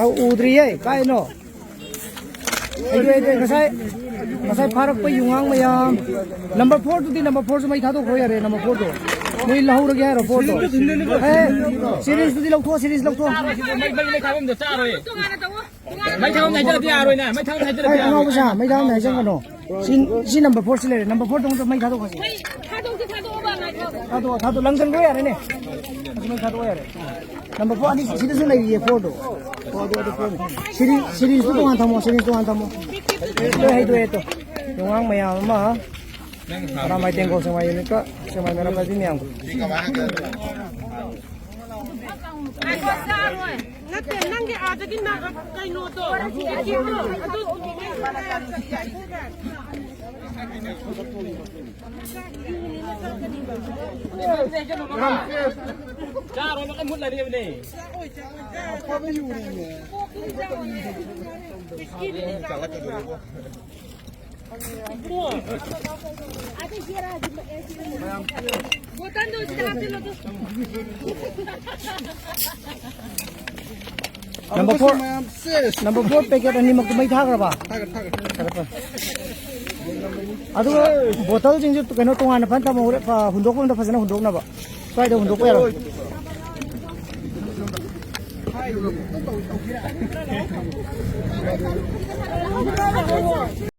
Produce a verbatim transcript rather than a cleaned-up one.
ꯑꯧ, ꯎꯗ꯭ꯔꯤꯌꯦ꯫ ꯀꯥꯏꯅꯣ? ꯑꯩꯗꯣ, ꯑꯩꯗꯣ ꯉꯁꯥꯏ, ꯉꯁꯥꯏ ꯐꯥꯔꯛꯄ ꯌꯨꯉꯥꯡ ꯃꯌꯥꯝ꯫ ꯅꯝꯕꯔ ꯐꯣꯔꯗꯨꯗꯤ, ꯅꯝꯕꯔ ꯐꯣꯔꯁꯨ ꯃꯩ ꯊꯥꯗꯣꯛꯈ꯭ꯔꯣ ꯌꯥꯔꯦ, ꯅꯝꯕꯔ ꯐꯣꯔꯗꯣ꯫ ꯃꯣꯏ ꯂꯧꯍꯧꯔꯒꯦ ꯍꯥꯏꯔꯣ ꯐꯣꯔꯗꯣ? ꯑꯦ, ꯁꯤꯔꯤꯁꯇꯨꯗꯤ ꯂꯧꯊꯣꯛꯑꯣ, ꯁꯤꯔꯤꯁ ꯂꯧꯊꯣꯛꯑꯣ꯫ ꯃꯩ, ꯃꯩ, ꯃꯩ ꯊꯥꯐꯝꯗ ꯆꯥꯔꯣꯏ꯫ ꯃꯩ ꯊꯥꯐꯝ ꯍꯥꯏꯖꯔꯗꯤ ꯌꯥꯔꯣꯏꯅꯦ, ꯃꯩ ꯊꯥꯐꯝ ꯍꯥꯏꯖꯔꯗꯤ ꯑꯦ, ꯌꯥꯔꯣꯏ꯫ ꯑꯉꯥꯎꯕ ꯁꯥ, ꯃꯩ ꯊꯥꯐꯝ ꯍꯥꯏꯖꯒꯅꯣ꯫ ꯁꯤ, ꯁꯤ ꯅꯝꯕꯔ ꯐꯣꯔ ꯁꯤ ꯂꯩꯔꯦ꯫ ꯅꯝꯕꯔ ꯐꯣꯔꯗ ꯑꯃꯨꯛꯇ ꯃꯩ ꯊꯥꯗꯣꯛꯈ꯭ꯔꯁꯤ꯫ ꯊꯥꯗꯣꯛꯇꯤ ꯊꯥꯗꯣꯛꯑꯣꯕ, ꯉꯥꯏꯈꯣ꯫ ꯊꯥꯗꯣꯛꯑꯣ, ꯊꯥꯗꯣꯛꯑꯣ, ꯂꯪꯁꯟꯈ꯭ꯔꯣ ꯌꯥꯔꯦꯅꯦ꯫ ꯑꯁꯤ ꯃꯩ ꯊꯥꯗꯣꯛꯑꯣ ꯌꯥꯔꯦ꯫ ꯅꯝꯕꯔ ꯐꯣꯔ ꯑꯅꯤ ꯁꯤꯗꯁꯨ ꯂꯩꯔꯤꯌꯦ, ꯐꯣꯔꯗꯣ꯫ ꯑꯣ, ꯑꯗꯨ, ꯑꯗꯨ ꯐꯣꯔꯅꯤ꯫ ꯁꯤꯔꯤ-, ꯁꯤꯔꯤꯁꯇꯨ ꯇꯣꯉꯥꯟ ꯊꯝꯃꯣ, ꯁꯤꯔꯤꯁ ꯇꯣꯉꯥꯟ ꯊꯝꯃꯣ꯫ ꯂꯣꯏ ꯍꯩꯗꯣꯛꯑꯦ ꯇꯣ꯫ ꯌꯣꯡꯉꯥꯡ ꯃꯌꯥꯝ ꯑꯃ꯫ ꯑꯔꯥꯝꯕꯥꯏ ꯇꯦꯡꯒꯣꯜ ꯁꯦꯛꯃꯥꯏ ꯌꯨꯅꯤꯠꯀ ꯁꯦꯛꯃꯥꯏ ꯃꯩꯔꯥ ꯄꯥꯏꯕꯤ ꯃꯌꯥꯝꯒ꯫ ꯅꯠꯇꯦ, ꯅꯪꯒꯤ ꯑꯥꯗꯒꯤ ꯅ-, ꯀꯩꯅꯣꯗꯣ, ꯑꯗꯨ ꯆꯥꯔꯣ, ꯂꯣꯏ ꯃꯨꯠꯂꯅꯤꯕꯅꯦ꯫ ꯅꯝꯕꯔ ꯐꯣꯔ, ꯃꯌꯥꯝ, ꯁꯦꯁ꯫ ꯅꯝꯕꯔ ꯐꯣꯔ ꯄꯦꯀꯦꯠ ꯑꯅꯤꯃꯛꯇꯨ ꯃꯩ ꯊꯥꯈ꯭ꯔꯕ? ꯊꯥꯈ꯭ꯔꯦ, ꯊꯥꯈ꯭ꯔꯦ꯫ ꯐꯔꯦ, ꯐꯔꯦ꯫ ꯑꯗꯨꯒ ꯕꯣꯇꯜꯁꯤꯡꯁꯨ ꯀꯩꯅꯣ ꯇꯣꯉꯥꯟꯅ ꯐꯖꯅ ꯊꯝꯍꯧꯔꯦ, ꯐ-, ꯍꯨꯟꯗꯣꯛꯄ ꯑꯝꯇ ꯐꯖꯅ ꯍꯨꯟꯗꯣꯛꯅꯕ꯫ ꯁ꯭ꯋꯥꯏꯗ ꯍꯨꯟꯗꯣꯛꯄ ꯌꯥꯔꯣꯏ꯫